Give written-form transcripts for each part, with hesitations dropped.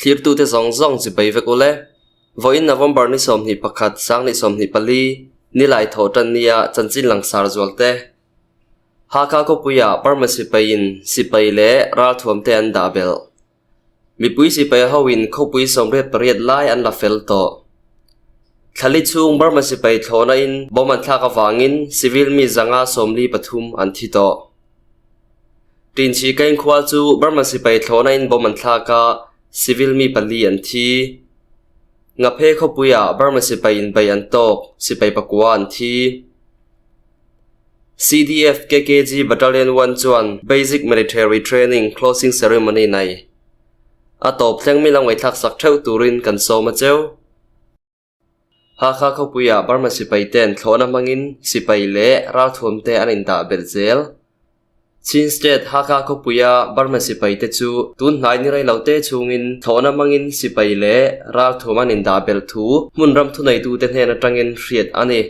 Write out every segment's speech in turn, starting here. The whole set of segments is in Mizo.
Thlirtute zawng zawng chibai vek ule. Vawiin November ni 21, sang ni 24, Nilai thawh tan nia chanchin langsar zualte. Hakha khawpuiah Burma sipaiin sipai leh ralthuamte an dah belh. Mipui sipai hoin khawpui 88 lai an la fel tawh. Thlali chhung Burma sipai thlawhna in bomb an thlak avangin civil mi 143 an thi tawh. Tinchi kain khua chu Burma sipai thlawhna in bomb an thlak a, civil mi pali an thi. Ngaphe khawpuiah Burma sipai in bei an tawk, sipai pakua an thi. CDF KKG Battalion 1 chuan Basic Military Training Closing Ceremony nei. A tawp thleng mi lo ngaihthlak sak theuh turin kan sawm a cheu. Hakha khawpuiah Burma sipai ten thlawhna hmangin sipai leh ralthuam te an indah belh zel. Chin State Hakha khawpuia Burma sipai te chu tun hnai ni rei lo te chungin thlawhna hmangin sipai leh ralthuam an indah belh thu hmun ram thuneitu te hnen atangin hriat a ni.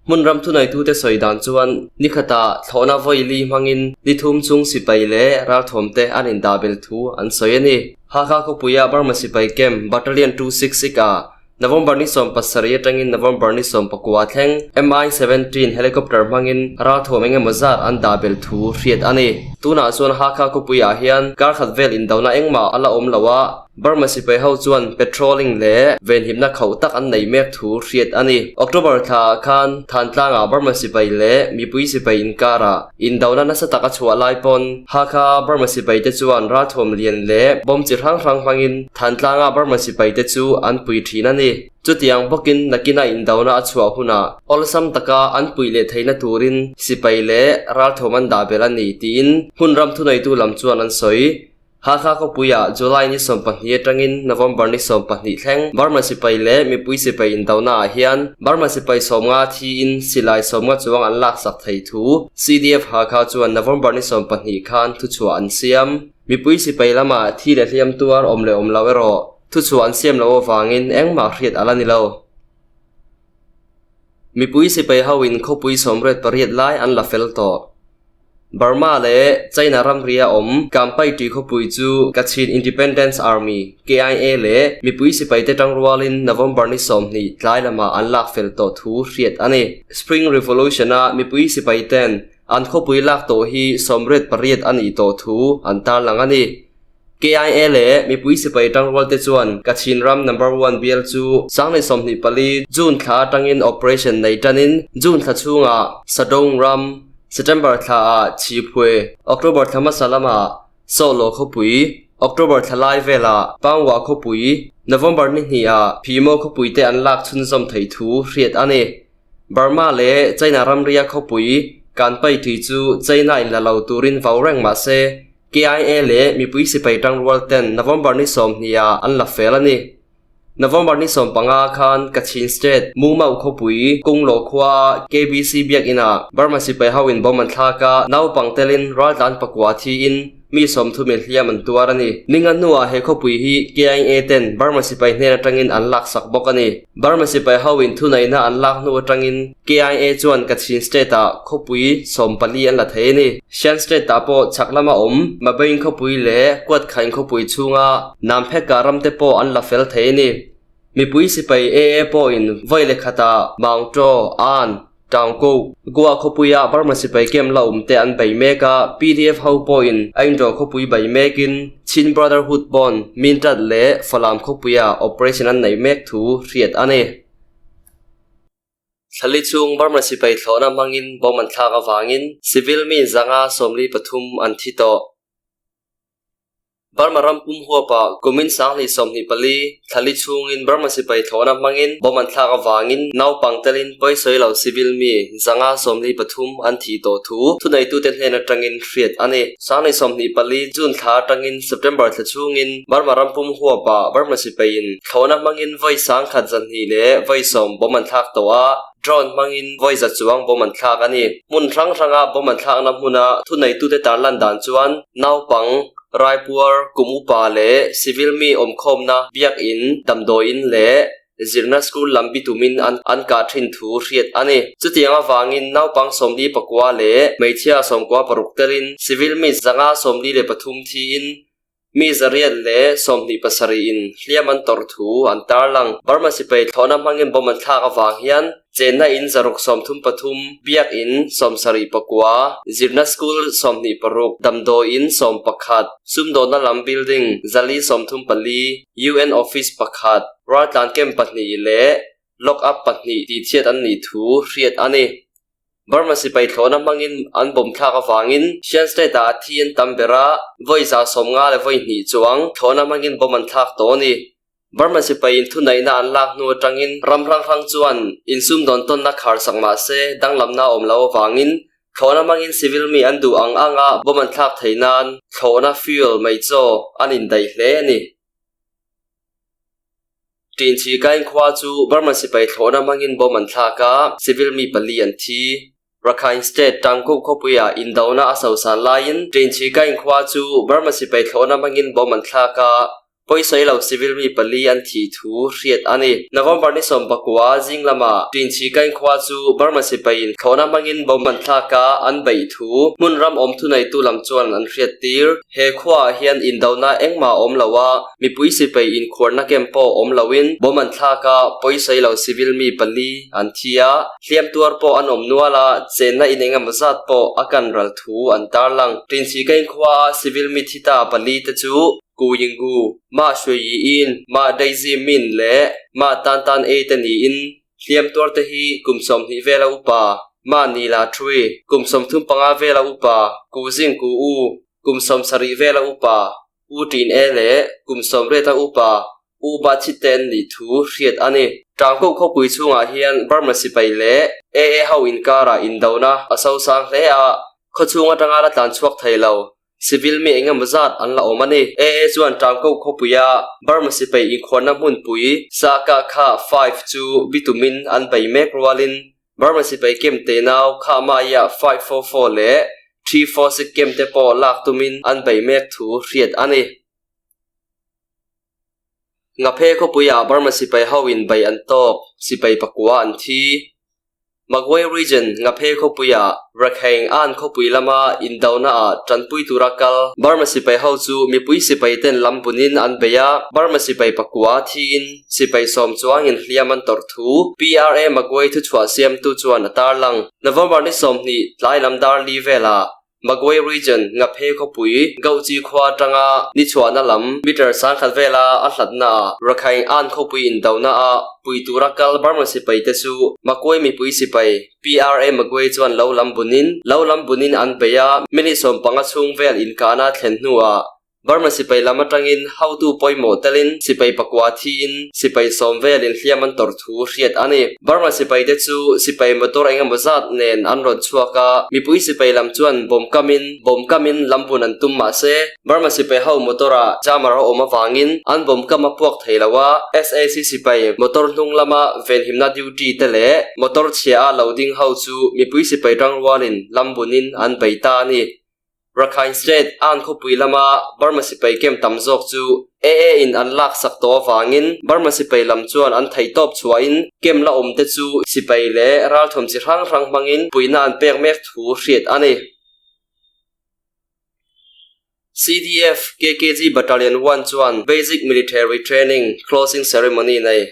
Hmun ram thuneitute sawi dan chuan ni khatah thlawhna vawi li hmangin ni thum chung sipai leh ralthuamte an indah belh thu an sawi a ni. Hakha khawpuia Burma sipai camp Battalion 266 ah November ni 17 atangin November ni 19 thleng Mi-17 helicopter hmangin ralthuam engemaw zat an dah belh thu hriat a ni. Tunah chuan Hakha khawpuiah hian kar khat vel indona engmah a la awm lo a, Burma sipai ho chuan patrolling leh venhimna khauh tak an nei mek thu hriat a ni. October thla ah khan Thantlangah Burma sipai leh mipui sipai inkarah indona nasa tak a chhuah lai pawn Hakha Burma sipai te chuan ralthuam lian leh bomb chi hrang hrang hmangin Thantlangah Burma sipai te chu an pui thin a ni. Chutiang bawkin nakina indona a chhuah hunah awlsam taka an pui leh theihna turin sipai leh ralthuam an dah belh a ni tiin hmun ram thuneitu lam chuan an sawi. Hakha khawpuiah July ni 12 atangin November ni 12 thleng Burma sipai leh mipui sipai indona ah hian Burma sipai 50 thiin silai 50 chuang an lak sak thei thu CDF Hakha chuan November ni 12 khan thu chhuah an siam. Mipui sipai lamah thi leh hliam tuar awm leh awm lo erawh thu chhuah an siam lo avangin engmah hriat ala ni lo. Mipui sipai hoin khawpui 88 lai an la fel tawh. Burma leh China ramria awm Kampai tui khawpui chu Kachin Independence Army, KIA leh mipui sipai te tangrualin November ni 20 tlai lamah an lak fel tawh thu hriat a ni. Spring Revolution a mipui sipai ten an khawpui lak tawh hi 88 a nih tawh thu an tarlang a ni. KIA leh mipui sipai tangrual te chuan Kachin ram number 1 bial chu sang ni 24 June thla atangin operation nei tanin June thla chhungah Sadong ram September thla ah Chhiphue, October thla hmasa lamah Sawhlaw khawpui, October thla lai velah Pangwa khawpui, November ni hnih ah Phimo khawpui te an lak chhunzawm thei thu hriat a ni. Burma leh China ramria khawpui Kanpai tui chu China in la lo turin vau reng mah se KIA leh mipui sipai tangrual ten November ni 20 ah an la fel a ni. November ni 15 khan Kachin State Mumau khawpui Kunglaw khua KBC biak inah Burma sipai hoin bomb an thlak a, naupang telin raltlan pakua thiin mi 30 in hliam an tuar a ni. Ninga hnuah he khawpui hi KIA ten Burma sipai hnen atangin an lak sak bawk a ni. Burma sipai hoin thuneihna an lak hnu atangin KIA chuan Kachin State ah khawpui 14 an la thei a ni. Shan State ah pawh chak lama awm Mabain khawpui leh Kuat khain khawpui chhunga Nampheka ram te pawh an la fel thei a ni. Mipui sipai AA pawhin vawi leh khatah Mount An, Taungko, Goa khawpuia Burma sipai camp la awm te an bei mek a, PDF ho pawhin a inro khawpui bei mekin Chin Brotherhood pawn Mintat leh Falam khawpuia operation an nei mek thu hriat a ni. Thlali chung Burma sipai thlawhna hmangin bomb an thlak avangin civil mi 133 an thi tawh. Burma ram pum huapa kumin sang 24 thlali chungin Burma sipai thlawhna hmangin bomb an thlak avangin naupang telin pawisawi lo civil mi 133 an thi tawh thu thuneitute hnen atangin hriat a ni. Sang 24 June thla atangin September thla chungin Burma ram pum huapa Burma sipaiin thlawhna hmangin vawi sang khat 200 leh vawi 10 bomb an thlak tawh a, drone hmangin vawi za chuang bomb an thlak a ni. Hmun hrang hranga bomb an thlakna hmuna thuneitute tarlan dan chuan naupang Raipuar kum upa leh civil mi awmkhawmna biak in damdawiin leh zirna school lam bi tumin an an kah thin thu hriat a ni. Chutiang avangin naupang 49 leh hmeichhia 96 telin civil mi 143 thiin. Mi 127 in hliam an tawrh thu an tarlang. Burma sipai thlawhna hmangin bomb an thlak avang hian chenna in 633, biak in 79, zirna school 26, damdawi in 11, sumdawhna lam building 434, UN office pakhat, raltlan camp pahnih leh lock up pahnih tihchhiat an nih thu hriat a ni. Burma sipai thlawhna hmangin an bomb thlak avangin Shan State-ah a thi an tam ber a, vawi 150 leh vawi hnih chuang thlawhna hmangin bomb an thlak tawh a ni. Burma sipaiin thuneihna an lak hnu atangin ram hrang hrang chuan insumdawn tawnna khar sak mah se danglamna a awm lo avangin thlawhna hmangin civil mi an duh ang anga bomb an thlak theih nan thlawhna fuel mai chaw an indaih hle a ni. Ṭinchhi Kain khua chu Burma sipai thlawhna hmangin bomb an thlak a, civil mi pali an thi. Rakhine State Tangkuk khawpuiah indona a sosan laiin Ṭinchhi Kain khua chu Burma sipai thlawhna hmangin bomb an thlak a, pawisawi lo civil mi pali an thih thu hriat a ni. November ni 19 zing lamah Ṭinchhi Kain khua chu Burma sipaiin thlawhna hmangin bomb an thlak a, an beih thu hmun ram awm thuneitu lam chuan an hriattir. He khuaah hian indona engmah a awm lo a, mipui sipai inkhuarna camp pawh awm loin bomb an thlak a, pawisawi lo civil mi pali an thi a, hliam tuar pawh an awm nual a, chenna in engemaw zat pawh a kan ral thu an tarlang. Ṭinchhikain khuaa civil mi thi ta pali te chu Ku Yingu, Mah Shui Yi In, Mah Daisy Min leh Mah Tan Tan Ei te niin hliam tuar te hi kum 20 vela upa, Mah Ni La Thui, kum 35 vela upa, Ku Zing Ku U, Kum 70 vela upa U Ṭin E leh kum 80 a upa U Ba Chit te an nih thu hriat a ni. Ṭangkoh khawpui chhungah hian Burma sipai leh AA ho inkarah indona a sosang hle a, khawchhung aṭanga la tlan chhuak thei lo civil mi eng emaw zat an la awm a ni. AA chuan Ṭangkoh khawpuia Burma sipai inkhuarna hmunpui Sahkah kha five chu bitumin an bei mek rualin Burma sipai kem tenau kha maia 544 leh 346 kem te pawh lak tumin an bei mek thu hriat a ni. Ngaphe khawpuiah Burma sipai ho in bei an tawk, sipai pakua an thi. Magway Region Ngaphe khawpuiah Rakheng An khawpui lama indona ah tanpui tura kal Burma sipai ho chu mipui sipai ten lam bunin an bei a, Burma sipai pakua thiin sipai sawm chuangin hliam an tawrh thu PRA Magway thuchhuah siamtu chuan a tarlang. November ni 20 tlai lam dar li velah Magway Region Ngaphe khawpui Gauchi khua atanga ni chhuahna lam meter 10,000 vela a hlatna ah Rakhine An khawpui indona a pui tura kal Burma sipai te chu Magway mipui sipai PRA Magway chuan lo lam bunin lo lam bunin an bei a, minute 15 chhung vel inkahna thlen hnuah Burma sipai lam atangin hotu pawimawh telin sipai pakua thiin sipai sawm velin hliam an tawrh thu hriat a ni. Burma sipai te chu sipai motor engemaw zat nen an rawn chhuak a, mipui sipai lam chuan bawm kamin bawm kamin lam bun an tum mahse Burma sipai ho motor ah jammer a awm avangin an bawm kam a puak thei lo a, SAC sipai motor hnung lama venhimna duty te leh motor chhia a lo ding ho chu mipui sipai tangrualin lam bunin an bei ta a ni. Rakhine State an khawpui lama Burma sipai camp tam zawk chu AA in an lak sak tawh avangin Burma sipai lam chuan an theih tawp chhuahin camp la awm te chu sipai leh ralthawm chi hrang hrang hmangin puihna an pek mek thu hriat a ni. CDF KKG Battalion 1 chuan Basic Military Training Closing Ceremony nei.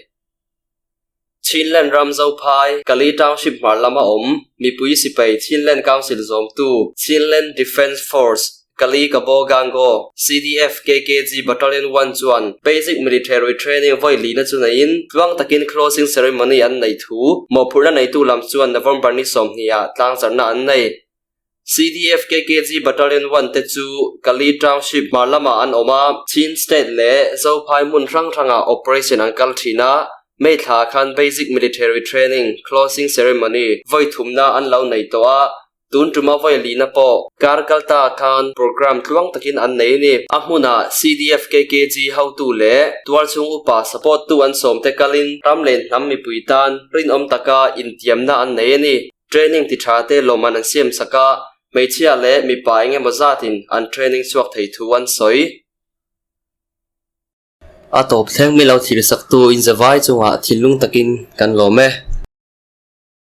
Chinland ram Zophai, Kali Township hmar lama awm mipui sipai Chinland Council zawmtu Chinland Defence Force, Kali Kabo Gango, CDF KKG Battalion 1 chuan Basic Military Training vawi lihna chu neiin tluang takin Closing Ceremony an neih thu mawhphurhna neitu lam chuan November ni 20 ah tlangzarhna an nei. CDF KKG Battalion 1 te chu Kali Township hmar lamah an awm a, Chin State leh Zophai hmun hrang hrangah operation an kal thin a, May thla khan Basic Military Training Closing Ceremony vawi thumna an lo nei tawh a, tun tuma vawi lihna pawh kar kalta khan program tluang takin an nei a ni. A hmunah CDF KKG hotu leh tualchhung upa support tu an sawmte kalin ram leh hnam mipui tan rinawm taka intiamna an nei a ni. Training ti tha te lawmman an siam sak a, hmeichhia leh mipa eng emaw zatin an training chhuak thei thu an sawi. A tawp thleng mi lo thil saktu inzavai chungah thinlung takin kan lawm e.